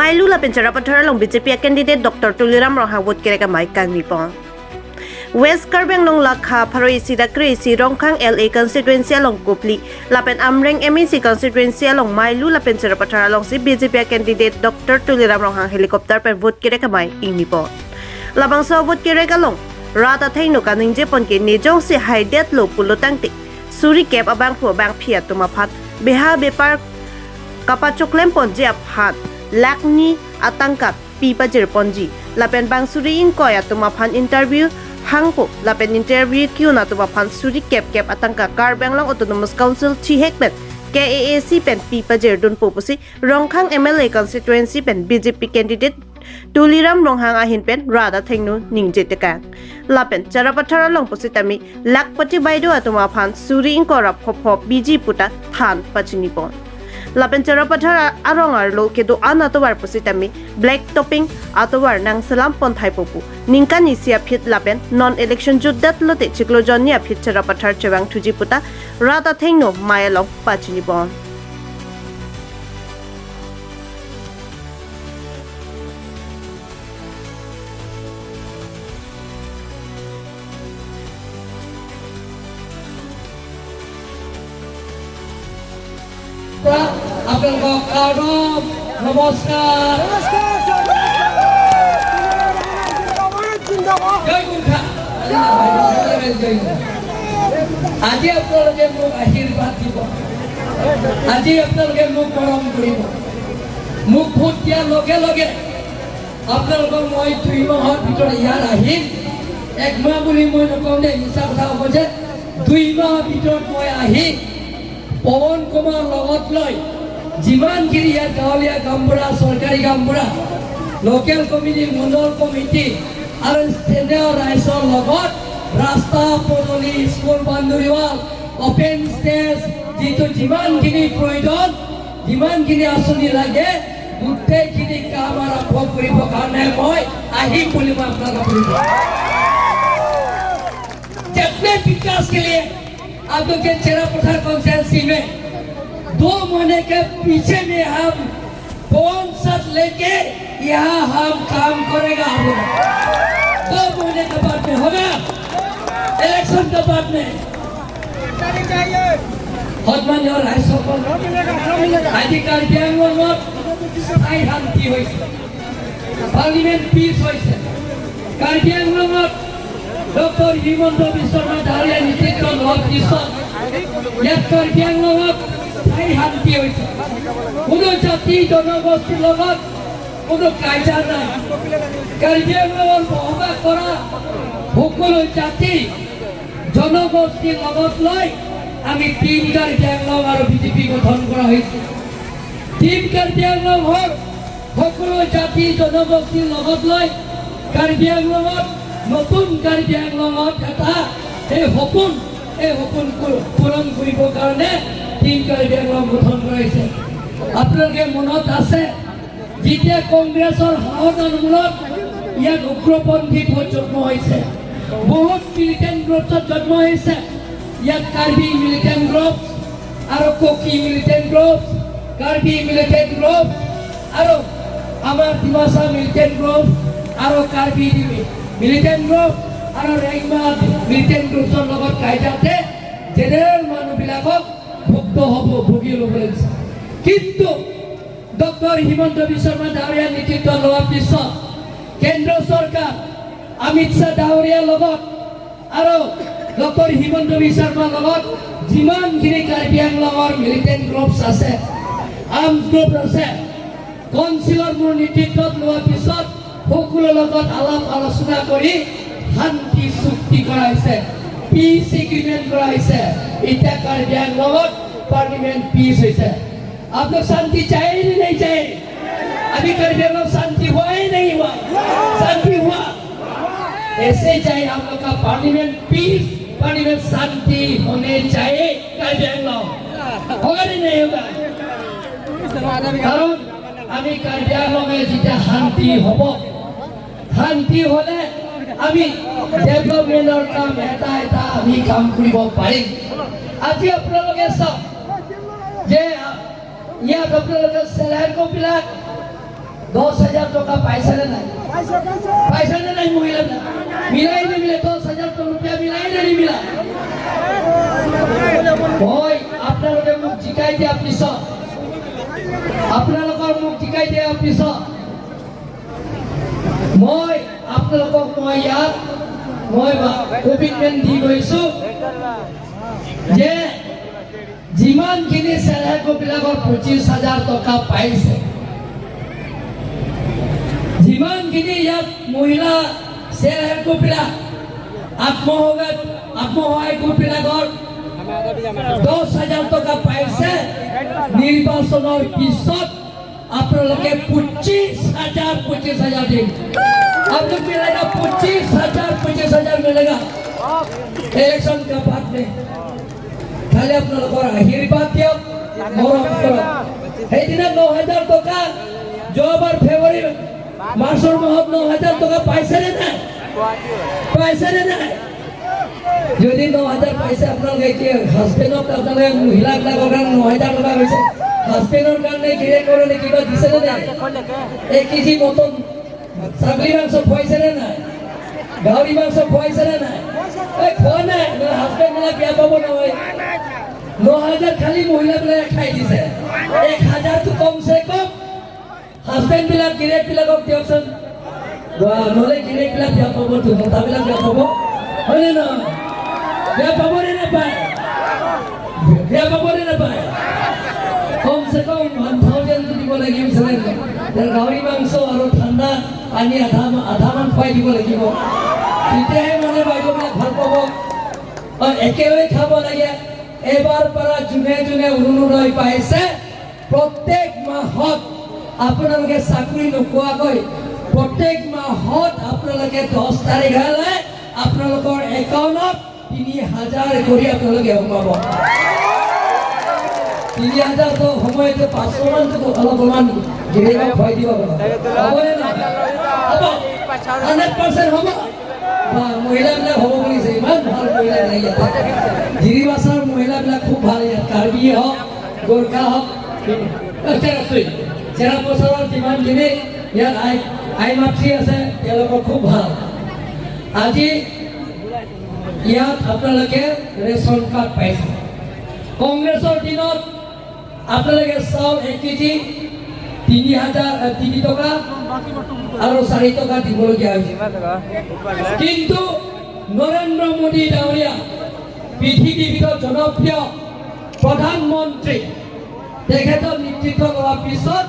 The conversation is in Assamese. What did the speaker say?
Mailu lapen Cherapathar long BJP candidate Dr. Tuliram Ronghang vote kereka mai kangni pon. West Karbi Anglong Lakha Pharoi Sida Kresi Rongkhang LA constituency along Kupli lapen Amreng MEC constituency along Mailu lapen Cherapathar along si BJP candidate Dr. Tuliram Ronghang helicopter pen vote kereka mai ingni pon. Labang so vote kereka long rata thaino kaning je pon ke nejong si haidet lo pulo tangte suri cap abang phu bang phia tuma phat beha bepar kapachok pon je phat lakni atangka pipa jer ponji lapen bang suri ing koya tuma phan interview hangpo lapen interview kyu na tuma phan suri cap cap atangka Karbi Anglong Autonomous Council chi hek pen KAAC pen pipa jer dun popusi Rongkhang MLA constituency pen BJP candidate Tuliram Ronghang ahin pen rada thengnu ningje teka lapen Cherapathar long positami Lakhpati baido atuma phan suri ing kora phop phop biji puta than pachini pon lapen Cherapathar arong ar lo kedo an atowar positami black topping atowar nangsalam pon thai popu ningka nisia phit lapen non election juddat lote chiklo jonia phit Cherapathar chewang thuji puta rada thengnu mayalong pachini pon. আপোনালোকক কাৰ্ডক নমস্কাৰ, জয় গোৰ্খা। জয় গোৰ্খা। আজি আপোনালোকে মোক আশীৰ্বাদ দিব, আজি আপোনালোকে মোক মৰম কৰিব। মোক ভোট দিয়াৰ লগে লগে আপোনালোকক মই 2 মাহৰ ভিতৰত ইয়াত আহিম। এক মাহ বুলি মই নকওঁ দেই, মিছা কথা হ'ব যে 2 মাহৰ ভিতৰত মই আহি পৱন কুমাৰ লগত লৈ যিমানখিনি ইয়াত গাঁৱলীয়া গামবুঢ়া, চৰকাৰী গামবুঢ়া, লোকেল কমিটি, মণ্ডল কমিটি আৰু স্থানীয় ৰাইজৰ লগত ৰাস্তা পদূলি, school boundary wall, open space, যিটো যিমানখিনি প্ৰয়োজন, যিমানখিনি আঁচনি লাগে, গোটেইখিনি কাম আৰম্ভ কৰিবৰ কাৰণে মই আহিম বুলি মই আপোনালোকক বুলিব। जितने विकास के लिए आप लोग के चेरापथर कॉन्स्टिट्यूंसी में 2 महीने के पीछे में हम कौन सा लेके यहाँ हम काम करेगा। हम लोग 2 महीने के बाद में होगा, इलेक्शन के बाद में। সন্মানীয় ৰাইজসকল, আজি কাৰ্বি আংলঙত স্থায়ী শান্তি হৈছে, পাৰ্লিমেণ্ট পিচ হৈছে। কাৰ্বি আংলঙত ডক্টৰ হিমন্ত বিশ্ব শৰ্মা ডাঙৰীয়া নেতৃত্ব লোৱাৰ পিছত ইয়াত কাৰ্বি আংলঙত স্থায়ী শান্তি হৈছে। কোনো জাতি জনগোষ্ঠীৰ লগত কোনো কাজিয়া নাই। কাৰ্বি আংলঙত বসবাস কৰা সকলো জাতি জনগোষ্ঠীৰ লগত লৈ আমি টীম কাৰ্বি আংলং আৰু বিজেপি গঠন কৰা হৈছে। টীম কাৰ্বি আংলং হ'ল সকলো জাতি জনগোষ্ঠীৰ লগত লৈ কাৰ্বি আংলঙত, নতুন কাৰ্বি আংলঙত এটা এই সপোন, এই সপোন পূৰণ কৰিবৰ কাৰণে টীম কাৰ্বি আংলং গঠন কৰা হৈছে। আপোনালোকে মনত আছে, যেতিয়া কংগ্ৰেছৰ শাসন আন্দোলনত ইয়াত উগ্ৰপন্থী বহুত জন্ম হৈছে, বহুত মিলিটেণ্ট গ্ৰুপছত জন্ম হৈছে। ইয়াত কাৰ্বি মিলিটেণ্ট গ্ৰুপ আৰু Kuki militant group, Karbi militant group আৰু আমাৰ ডিমাচা মিলিটেণ্ট গ্ৰুপ আৰু কাৰ্বি মিলিটেণ্ট গ্ৰুপ আৰু ৰেংমা মিলিটেণ্ট গ্ৰুপছৰ লগত কাজিয়াতে জেনেৰেল মানুহবিলাকক ভুক্ত হ'ব ভুগি ল'ব লাগিছে। কিন্তু ডক্টৰ হিমন্ত বিশ্ব শৰ্মা ডাঙৰীয়াৰ নেতৃত্ব লোৱাৰ পিছত কেন্দ্ৰ চৰকাৰ অমিত শ্বাহ ডাঙৰীয়াৰ লগত আৰু ডক্টৰ হিমন্ত বিশ্ব শৰ্মাৰ লগত যিমানখিনি কাৰ্বি আংলঙৰ মিলিটেণ্ট গ্ৰুপছ আছে, আৰ্মছ গ্ৰুপ আছে, কাউন্সিলৰ মোৰ নেতৃত্বত লোৱাৰ পিছত সকলোৰ লগত আলাপ আলোচনা কৰি শান্তি চুক্তি কৰা হৈছে, পিচ এগ্ৰিমেণ্ট কৰা হৈছে। এতিয়া কাৰ্বি আংলঙত পাৰ্লিমেণ্ট পিচ হৈছে। आप लोग शांति चाहिए नहीं, नहीं चाहिए? अभी कार्बी आंगलों शांति हुआ ही नहीं हुआ? शांति हुआ। ऐसे चाहिए हम लोग का पार्लियामेंट पीस, पार्लियामेंट शांति होने चाहिए। कार्बी आंगलों होगा नहीं, नहीं होगा? কাৰণ আমি কাৰ্বি আংলঙে যেতিয়া শান্তি হ'ব, শান্তি হ'লে আমি ডেভেলপমেণ্টৰ কাম এটা এটা আমি কাম কৰিব পাৰিম। আজি আপোনালোকে চাওক যে ইয়াত আপোনালোকে চেলাইকোবিলাক 10,000 টকা পাইছেনে নাই? পাইছেনে নাই? মহিলাবিলাক মিলাই নিমিলে? 10,000 रुपया মিলাই নে নিমিলা? মই আপোনালোকে মোক জিকাই দিয়াৰ পিছত, আপোনালোকৰ মোক জিকাই দিয়াৰ পিছত মই আপোনালোকক মই ইয়াত মই কমিটমেণ্ট দি গৈছোঁ যে যিমানখিনি চেল্ফ হেল্প গ্ৰুপবিলাকৰ 25,000 টকা পাইছে, যিমানখিনি ইয়াত মহিলা চেল্ফ হেল্প গ্ৰুপবিলাক, আত্মসহায়ক গোটবিলাকৰ 10,000 টকা পাইছে, নিৰ্বাচনৰ পিছত আপোনালোকে 25,000, 25,000 দিম। आप लोग मिलेगा, 25,000, 25,000 मिलेगा इलेक्शन का बाद में। খালি আপোনালোকৰ আশীৰ্বাদ দিয়ক, মৰম কৰক। সেইদিনা 9,000 টকা যোৱাবাৰ ফেব্ৰুৱাৰী মাৰ্চৰ মাহত 9,000 টকা পাইছেনে নাই? পাইছেনে নাই? যদি 9,000 পাইছে আপোনালোকে, এতিয়া হাজবেণ্ডক, আপোনালোকে মহিলাবিলাকৰ কাৰণে 9,000 টকা গৈছে, হাজবেণ্ডৰ কাৰণে গিৰিয়েকৰ কিবা দিছেনে নাই? 1 কেজি মটন, ছাগলী মাংস খুৱাইছেনে নাই? গাহৰি মাংস খুৱাইছেনে নাই? এই খোৱা নাই। হাজবেণ্ড বিলাক বেয়া পাব নহয়। 9,000 খালি মহিলাবিলাকে খাই দিছে। 1,000টো কমচে কম হাজবেণ্ড বিলাক, গিৰিয়েক বিলাকক দিয়কচোন। নহ'লে গিৰিয়েক বিলাক বেয়া পাব, মতাবিলাক বেয়া পাব, হয়নে নহয়? বেয়া পাব নে নাপায়? বেয়া পাব নে নাপায়? কমচে কম 1000 দিব লাগিব। গাহৰি মাংস আৰু ঠাণ্ডা পানী আধা আধামান খুৱাই দিব লাগিব, তেতিয়াহে মানে বাইদেউবিলাক ভাল পাব। একেলগে খাব লাগে। এইবাৰ পৰা যোনে যোনে অৰুণোদয় পাইছে, প্ৰত্যেক মাহত আপোনালোকে চাকৰি নোপোৱাকৈ প্ৰত্যেক মাহত আপোনালোকে 10 তাৰিখলৈ আপোনালোকৰ একাউণ্টত 3,000 কৰি আপোনালোকে সোমাব। 3,000তো সময়তে 500মানতো অলপমান গিৰিয়েকক খুৱাই দিব পাৰিব। হ'বনে নহয়? হ'ব, 100% হ'ব। বা মহিলাবিলাক হ'ব বুলিছে। ইমান ভাল মহিলাবিলাক ইয়াতে। জিৰিবাছাৰ মহিলাবিলাক খুব ভাল ইয়াত। কাৰ্বি হওক, গোৰ্খা হওক, চেৰাপচাৰৰ যিমানখিনি ইয়াত আই আই মাতৃ আছে, তেওঁলোকৰ খুব ভাল। আজি ইয়াত আপোনালোকে ৰেচন কাৰ্ড পাইছে। কংগ্ৰেছৰ দিনত আপোনালোকে চাউল 1 কেজি 3,000, 3 টকা আৰু 4 টকা দিবলগীয়া হৈছে। কিন্তু নৰেন্দ্ৰ মোদী ডাঙৰীয়া, পৃথিৱীৰ ভিতৰত জনপ্ৰিয় প্ৰধানমন্ত্ৰী, তেখেতৰ নেতৃত্ব লোৱাৰ পিছত